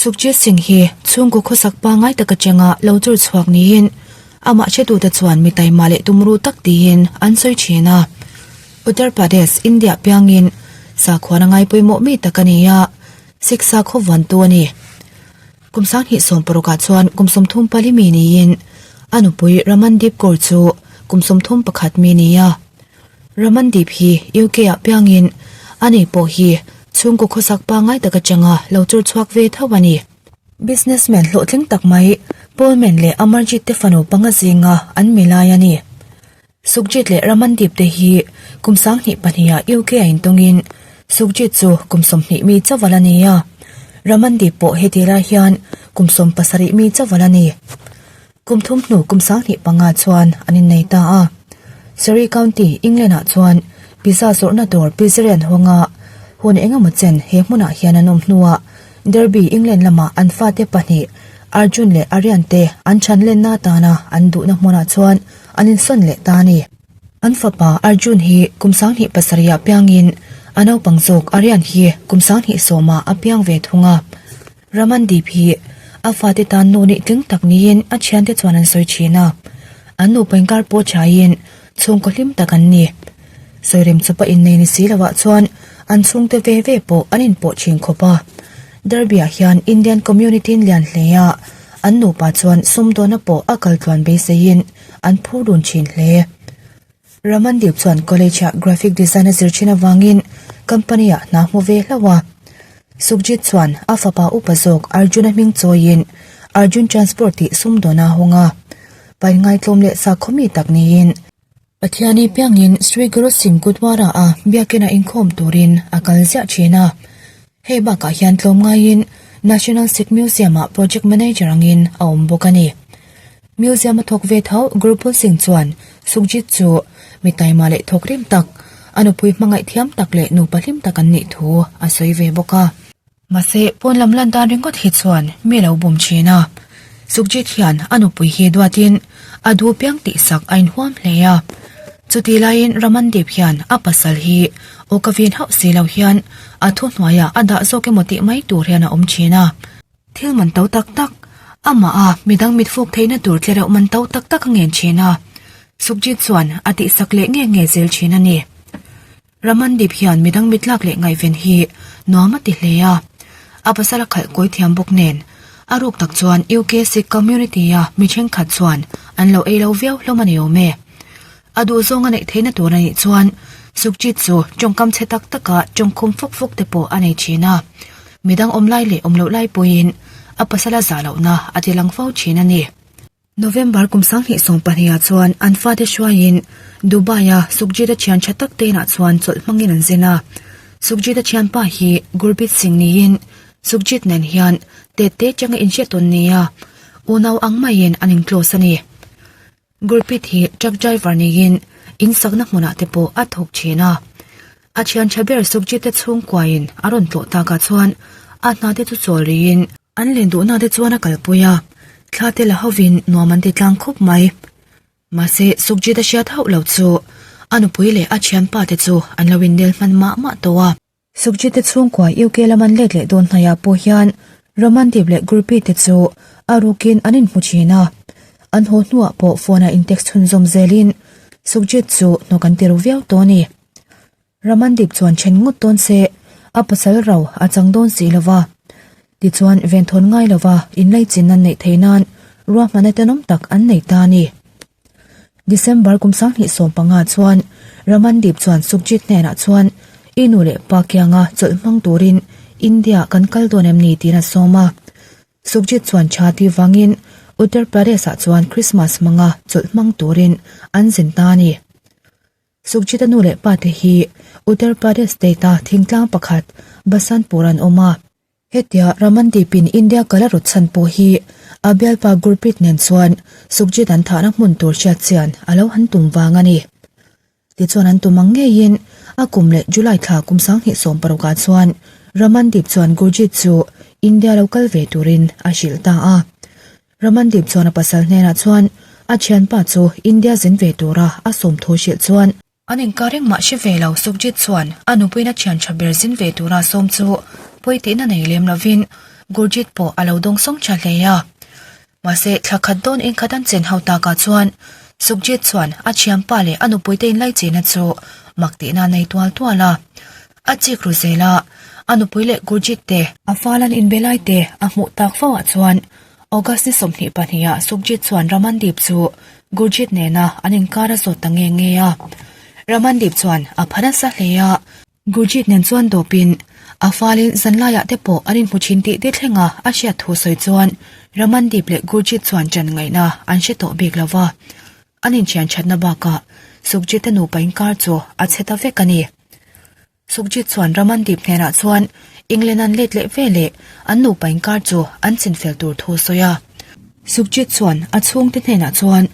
Sukhjit Singh hi chhungkaw khawsak pangngai tak atanga lo chawr chhuak niin amah hretute chuan mi taima leh tumruh tak tiin an sawi thin a. Uttar Pradesh, India piangin sakhuana ngai pawimawh mi tak a ni a, Sikh sakhaw vuantu a ni. Kum 2016 ah chuan kum 34 mi niin a nupui Ramandeep Kaur chu kum 31 mi a ni a. Ramandeep hi UK ah piangin ani pawh hi chhungkaw khawsak pangngai tak atanga lo chawr chhuak ve tho a ni. Businessman hlawhtling tak mai Paulman leh Amarjit te fanu panga zinga an mi lai a ni. Sukhjit leh Ramandeep te hi kum 2002 ah UK a intawngin Sukhjit chu kum 20 mi chauhval a ni a, Ramandeep pawh heti lai hian kum 17 mi chauhval a ni. Kum thum hnu kum 2005 chuan an innei ta a. Surrey County, England ah chuan pizza zawrhna dawr pizzeria an hawng a, hun eng emaw chen he hmunah hian an awm hnuah Derby, England lamah an fate pahnih Arjun leh Aryan te an chhan lenna atana an duhna hmunah chuan an insawn leh ta a ni. An fapa Arjun hi kum 2007 ah piangin a naupang zawk Aryan hi kum 2010 ah a piang ve thung a. Ramandeep hi a fate tan nu nih tling tak niin a thiante chuan an sawi thin a, an nupa inkar pawh thaiin chhungkaw hlim tak an ni. Sawirem chupa innei ni si loah chuan an chhungte ve ve pawh an inpawh thin khawp a. Derby-ah hian Indian community in lian hle a, an nupa chuan sumdawna pawh a kal tluan beiseiin an phur dun thin hle. Ramandeep chuan college-ah graphic design a zir thin avangin company-ah hna hmu ve hlauh a. Sukhjit chuan a fapa upa zawk Arjun-a hming chawiin Arjun Transport tih sumdawn a hawng a. Pain ngaitlawm leh sakhaw mi tak niin Pathiani piangin Sri Guru Singh Gurdwara-a biakina inkhawm turin a kal ziah thin a. Hei bakah hian tlawm ngaiin National Sikh Museum-ah project manager angin a awm bawk a ni. Museum a thawk ve tho Gurpul Singh chuan Sukhjit chu mi taima leh thawk rim tak, a nupui hmangaih thiam tak leh nupa hlim tak an nih thu a sawi ve bawk a. Mahse, pawn lam lan dan ringawt hi chuan mi lo bum thin a. Sukhjit hian a nupui hi duatin a duh piang tihsak a inhuam hle a. Chutih laiin Ramandeep hian a pasal hi aw ka vin hauh si lo hian a thuhnuaiah a dah zawk emaw tih mai tur hian a awm thin a. Thil man to tak tak, amah a midang mit fuk theihna tur tlereuh man to tak tak a ngen thin a. Sukhjit chuan a tihsak leh nge nge zel thin a ni. Ramandeep hian midang mitlak leh ngaihven hi nuam a ti hle a, a pasal a khalh kawi thiam bawk nen a ruk tak chuan UK Sikh community a mi thenkhat chuan an lo ei lo viau hlawm a ni awm e. A duhzawng a neih theihna tur a nih chuan Sukhjit chu tawngkam chhe tak taka tawngkhum fuk fuk te pawh a nei thin a, midang awm lai leh awm loh lai pawhin a pasal a zah lohna a ti lang fo thin a ni. November kum 2020 ah chuan an fate hruaiin Dubai-a Sukhjit-a thian tha tak te inah chuan chawlh hmangin an zin a. Sukhjit-a thianpa hi Gurpreet Singh niin Sukhjit nen hian tet te changa inhriat tawn nia unau ang maiin an in-close a ni. Gurpreet hi truck driver niin in sakna hmunah te pawh a thawk thin a. A thian tha ber Sukhjit-a chhungkuain a rawn tlawh takah chuan a hna te chu chawl rihin An len duhna te chuan a kalpui a, thla te la hovin nuam an ti tlang khawp mai. Mahse, Sukhjit a hriat hauh lo chu a nupui leh a thianpa te chu an lo innel hman mah mah tawh a. Sukhjit te chhungkua UK lam an let leh dawn hnaiah pawh hian Ramandeep leh Gurpreet te chu a rukin an inhmu thin a. An haw hnuah pawh phone-ah in-text chhunzawm zelin Sukhjit chu hnawk an ti ru viau tawh a ni. Ramandeep chuan then ngawt dawn se, a pasal ro a chang dawn si lo va. Tichuan, venthawn ngai lo va inlaichin an neih theih nan ruahmanna tenawm tak an nei ta a ni. December kum 2015 chuan Ramandeep chuan Sukhjit hnenah chuan i nu leh pa kianga chawlh hmang turin India kan kal dawn em ni tiin a sawm a. Sukhjit chuan tha ti vangin Uttar Pradesh-ah chuan Christmas hmanga chawlh hmang turin an zin ta a ni. Sukhjit-a nu leh pa te hi Uttar Pradesh state-a thingtlang pakhat Basantpur an awm a. Hetia Ramandeep-in India kal a rawt chhan pawh hi a bialpa Gurpreet nen chuan Sukhjit an thahna hmun tur hriat chian a lo han tum vang a ni. Tichuan an tum ang ngeiin a kum leh July thla kum 2016 ah chuan Ramandeep chuan Gurjeet chu India lo kal ve turin a hrilh ta a. Ramandeep chuan a pasal hnenah chuan a thianpa chu India zin ve tura a sawm thu hrilh chuan, An inkar engmah hre ve lo Sukhjit chuan a nupuina thian tha ber zin ve tura sawm chu pawi tihna nei lem lovin. Gurjit pawh a lo dawngsawng tha hle a. Mahse, thla khat dawn inkhat an chen ho takah chuan Sukhjit chuan a thianpa leh a nupuite inlaichina chu mak tihna nei tual tual a. A chik ru zel a, a nupui leh Gurjit te, a fal an inbe lai te a hmuh tak fo ah chuan August ni 22 ah Sukhjit chuan Ramandeep chu Gurjit nena an inkar a zawt ta nge nge a. Ramandeep chuan a pha nasa hle a. Gurjit nen chuan dawpin a falin zanlaiah te pawh an inhmu thin tih te thlenga a hriat thu sawi chuan Ramandeep leh Gurjit chuan ṭan ngaihna an hre tawh bik lo va. An inṭhian ṭhatna bakah Sukhjit-a nupa inkar chu a chhe ta vek a ni. Sukhjit chuan Ramandeep hnenah chuan England an let leh ve leh an nupa inkar chu an chinfel tur thu a sawi a. Sukhjit chuan a chhungte hnenah chuan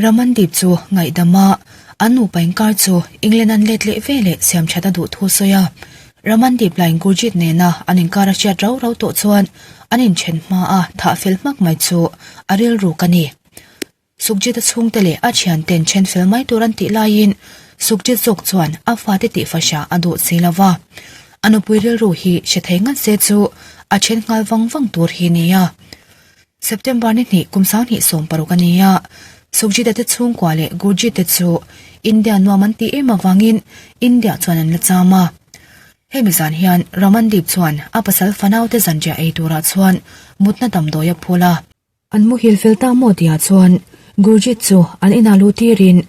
Ramandeep chu ngaihdam a, an nupa inkar chu England an let leh ve leh siam that a duh thu a sawi a. Ramandeep lain Gurjit nena an inkar a hriat rau rau tawh chuan an inthen hma a thah fel hmak mai chu a rilruk a ni. Sukhjit-a chhungte leh a thianten then fel mai tur an tih laiin Sukhjit zawk chuan a fate tih fahra a duh si lo va. A nupui rilru hi hre thei ngat se chu a then nghal vang vang tur hi nia. September ni hnih kum 2016 a ni a, Sukhjit-a te chhungkua leh Gurjit te chu India nuam an tih em avangin India chuan an la cham a. Hemi zan hian Ramandeep chuan a pasal fanaute zanriah ei turah chuan mutna damdawi a phul a. An muhil fel ta maw tihah chuan Gurjit chu an inah luh tirin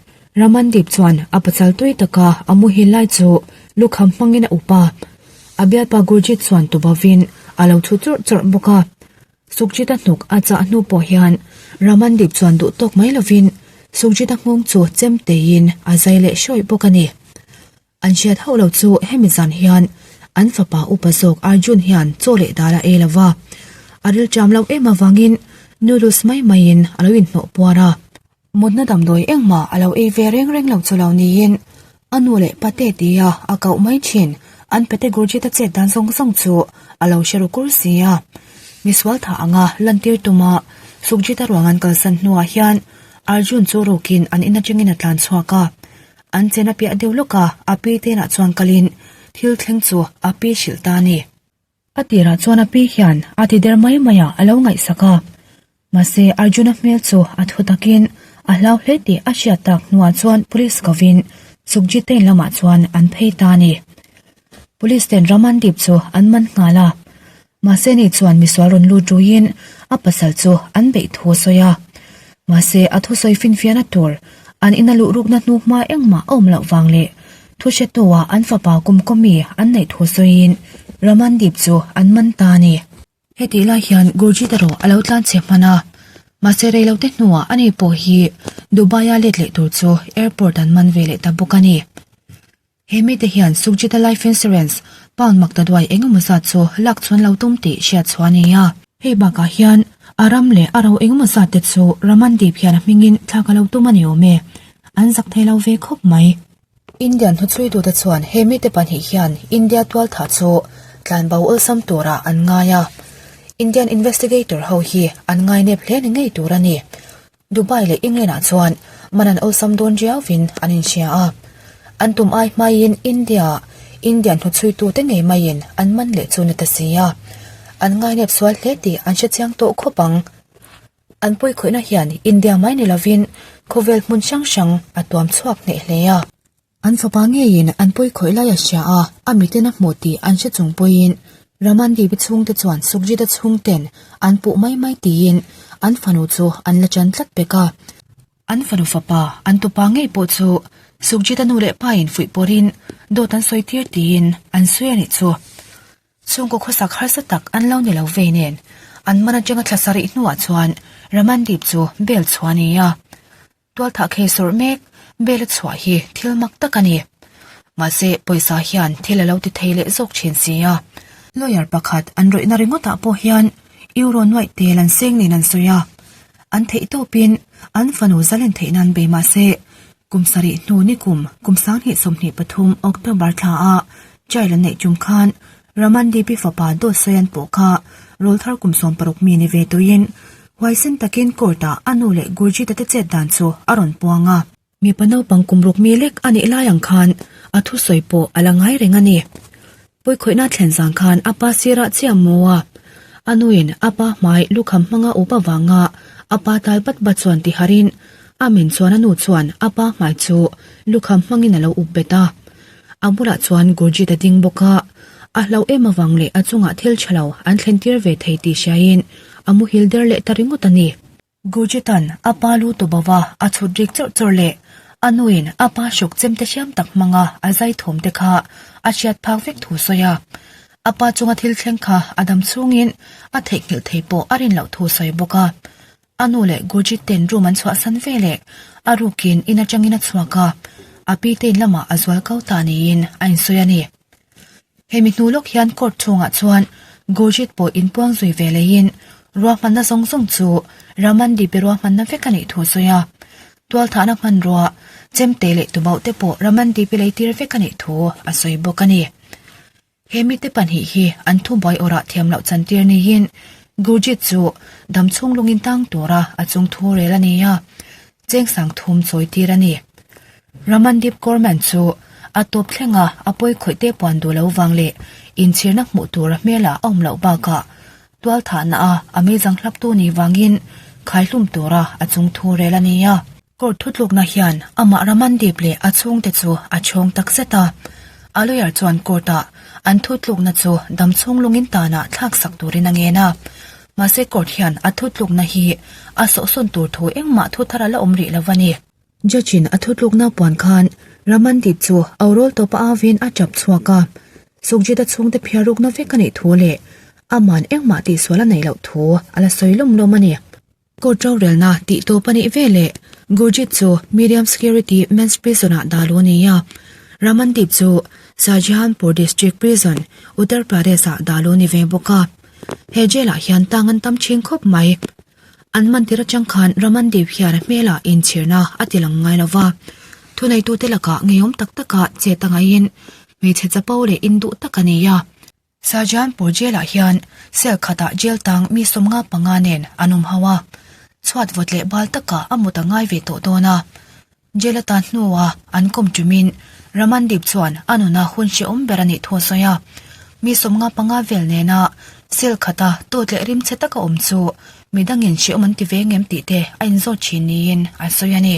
Ramandeep chuan a pachal tui taka a muhil lai chu lukham hmangin a up a. A bialpa Gurjit chuan tubavin a lo thu churh churh bawk a. Sukhjit-a hnuk a chah hnu pawh hian Ramandeep chuan duh tawk mai lovin Sukhjit-a nghawng chu chem teiin a zai leh hrawih bawk a ni. An hriat hauh lo chu hemi zan hian an fapa upa zawk Arjun hian chaw leh dal a ei lo va, a rilṭam lo em avangin noodles mai maiin a lo inhnawh puar a. Mutna damdawi engmah a lo ei ve reng reng lo chu lo niin a nu leh pate tia a koh mai thin an pete Gurjit-a chet dan zawng zawng chu a lo hre ru kur si a. Misual tha anga lantir tuma Sukhjit-a ruang an kalsan hnuah hian Arjun chu rukin an in atangin a tlan chhuak a. An chen a piah deuh lawk a, a pi tenah chuan kalin thil thleng chu a pi hrilh ta a ni. A tirah chuan a pi hian a ti der mai mai a, a lo ngaihsak a. Mahse, Arjuna hmel chu a thu takin a hlau hle tih a hriat tak hnuah chuan police kovin Sukhjit te in lamah chuan an phei ta a ni. Police ten Ramandeep chu an man nghal a. Mahse ni chuan misual rawn lut ruiin a pasal chu an beih thu a sawi a. Mahse a thusawi finfiahna tur an ina luh rukna hnu hma engmah a awm loh vang leh thu hretua an fapa kumkawmi an neih thu sawiin Ramandeep chu an man ta a ni. Hetih lai hian Gurjit erawh a lo tlan chhe hman a. Mahse reilote hnuah ani pawh hi Dubai-a let leh tur chu airport an man ve leh ta bawk a ni. He mite hian Sukhjita Life Insurance pound makta duai eng emaw zat chu lak chhuan lo tum tih hriat chhuah a ni a. Hei bakah hian a ram leh a ro eng emaw zat te chu Ramandeep hian a hmingin thlak a lo tum a ni awm e. An zak thei lo ve khawp mai. Indian hnuchhuitute chuan he mite pahnih hian India tualthah chu tlanbo awlsam turah an ngai a. Indian investigator ho hi an ngainep hle ni ngei tur a ni. Dubai leh England ah chuan man an awlsam dawn riauvin an inhria a, an tum ai hmaiin India ah Indian hnuchhuitute ngei maiin an man leh chu ni ta si a, an ngainep sual hle tih an hrechiang tawh khawp ang. An pawikhawihna hian India mai ni lovin khawvel hmun hrang hrang a tuam chhuak hneh hle a. An fapa ngeiin an pawi khawih lai a hria a, a miten a hmuh tih an hre chung pawhin Ramandeep-i chhungte chuan Sukhjit-a chhungten an puh mai mai tiin an fanu chu an la chan tlat pek a. An fanu fapa, an tupa ngei pawh chu Sukhjit-a nu leh pain fuih pawrin dawt an sawi tir tiin an sawi a nih chu. Chhungkaw khawsak harsa tak an lo ni lo vei nen, an man atanga thla sarih hnuah chuan Ramandeep chu bail chhuah a ni a. Tualthah khei sawrh mek bel a chhuah hi thil mak tak a ni. Mahse, pawisa hian thil a lo ti thei leh zawk thin si a. Lawyer pakhat an rawihna ringawtah pawh hian euro nuaih tel an seng nen an sawi a. An theih tawpin an fanu zalen theih nan bei mahse, kum sarih hnu ni kum kum 2023 October thla a jail an neih tum khan Ramandeep-i fapa dawt sawi an pawh kha rawlthar kum 60 mi ni ve tuiin Huaisen takin court-ah a nu leh Gurjit-a te chet dan chu a rawn puang a. Mipa naupang kum ruk mi lek a nih lai ang khan a thusawi pawh a la ngai reng a ni. Pawikhawihna thlen zang khan a pa sirah chiah maw a. A nuin a pa hmai lukham hmanga up avanga a pa tal bat bat chuan ti harin a min chuan a nu chuan a pa hmai chu lukham hmangin a lo up bet a. A bulah chuan Gurjit a ding bawk a, a hlauh em avang leh a chungah thil tha lo an thlen tir ve thei tih hriain a muhil der leh ta ringawt a ni. Gurjit-a'n a pa lu tawbova a chhut rik chawrh chawrh leh a nuin a pa hruk chemte hriam tak hmanga a zai thawm te kha a hriat phak vek thu sawi a. A pa chunga thil thleng kha a dam chhungin a theihnghilh thei pawh a rin loh thu sawi bawk a. A nu leh Gurjit ten room an chhuahsan ve leh a rukin in atangin a chhuak a, a pi te in lamah a zual kau ta niin a insawi a ni. Hemi hnu lawk hian court chhungah chuan Gurjit pawh inpuang zui ve leiin ruahmanna zawng zawng chu Ramandeep-i ruahmanna vek a nih thu a sawi a. Tualthahna hmanrua, chemte leh tubauh te pawh Ramandeep-i leitir vek a nih thu a sawi bawk a ni. He mite pahnih hi an thubuai awrah thiam loh chantir niin Gurjit chu dam chhung lungin tang tura a chung thu rel a ni a, cheng sang thum chawi tir a ni. Ramandeep Kaurman chu a tawp thlenga a pawi khawih te puan duh lo vang leh inchhirna hmuh tura hmelah a awm loh bakah tualthahna a a meizang hlaptu ni vangin khaihlum tura a chung thu rel a ni a. Court thutlukna hian amah Ramandeep leh a chhungte chu a chhawng tak zet a. A lawyer chuan court-ah an thutlukna chu damchhung lungin tanah thlak sak turin a ngen a. Mahse court hian a thutlukna hi a sawhsawn tur thu engmah thu thar a la awm rih lo a ni. Judge-in a thutlukna puan khan Ramandeep chu aurawl tawpa avin a tap chhuak a. Sukhjit-a chhungte phiarrukna vek a nih thu leh aman engmah tihsual a neih loh thu a la sawi lawm lawm a ni. Court rorelna tih tawp a nih veleh Gurjit chu Medium Security Men's Prison-ah dah luh a ni a, Ramandeep chu Shahjahanpur District Prison, Uttar Pradesh-ah dah luh a ni ve bawk a. He jail-ah hian tang an tam thin khawp mai. An mantir atang khan Ramandeep hian a hmelah inchhirna a ti lang ngai lo va, thuneitute lakah ngeiawm tak taka chet a ngaihin hmeichhe chapo leh induh tak a ni a. Shahjahanpur jail-ah hian cell khatah jail tang mi 55 nen an awm ho a, chhuat vawt leh bal takah a mut a ngai ve tawh dawn a. Jail a tan hnua an kawm tumin Ramandeep chuan a nuna hun hrehawm ber a nih thu a sawi a, mi 55 vel nena cell khata tawt leh rimchhe taka awm chu midangin hrehawm an ti ve ngem tih te a inzawt thin niin an sawi a ni.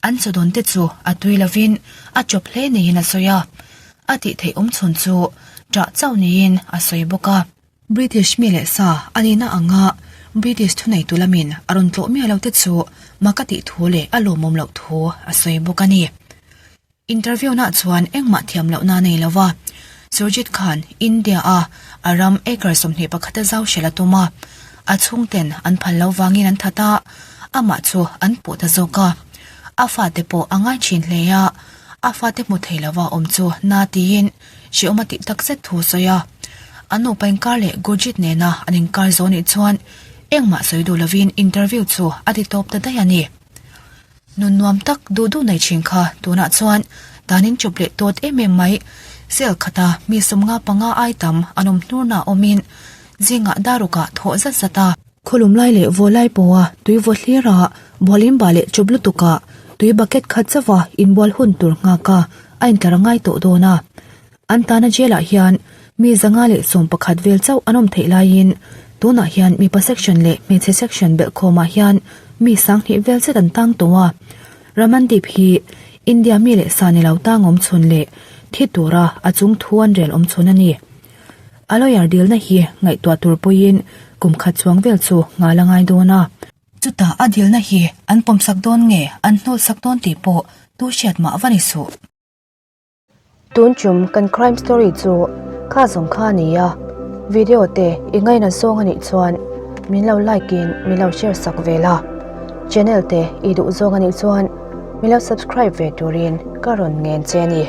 An chawdawn te chu a tui lovin a chawp hle niin a sawi a, a tih theih awm chhun chu ṭah chauh niin a sawi bawk a. British mi leh sa a nihna anga British thuneitu lamin a rawn tlawh miah lo te chu mak a tih thu leh a lawmawm loh thu a sawi bawk a ni. Interview nah chuan engmah thiam lohna a nei lo va, Surjit Khan India-a a ram acre 21 a zau hrelh a tum a, a chhungten an phal lo vangin an that a, amah chu an puh ta zawk a. A fate pawh a ngai thin hle a, a fate hmu thei lova awm chu na tiin hrehawm a tih tak zet thu a sawi a. An nupa inkar leh Gurjit nena an inkar zawh nih chuan engmah sawi duh lovin interview chu a ti tawp ta daih a ni. Nun nuam tak duh duh nei thin kha tunah chuan danin chawp leh tawt em em mai. Cell khata mi 55 ai tam an awm hnurna awmin zingah darukah thawh zat zat a. Khawlum lai leh vaw lai pawha tui vaw hlira bualin bah leh chawp lutukah tui bucket khat chauha inbual hun tur nghaka a intlar a ngai tawh dawn a. An tana jail ah hian mi 111 vel chauh an awm theih laiin tunah hian mipa section leh hmeichhe section belhkhawmah hian mi 2000 vel zet an tang tawh a. Ramandeep hi India mi leh sa ni lo tang awm chhun leh thi tura a chung thu an rel awm chhun a ni. A lawyer dilna hi ngaihtuah tur pawhin kum khat chuang vel chu nghal a ngai dawn a. Chutah a dilna hi an pawmsak dawn nge an hnawlsak dawn tih pawh tu hriat mah va ni suh. Tun tum kan crime story chu kha zawng kha a ni a, video te i ngaina zawng a nih chuan min lo like in min lo share sak ve la, channel te i duh zawng a nih chuan min lo subscribe ve turin ka rawn ngen che a ni.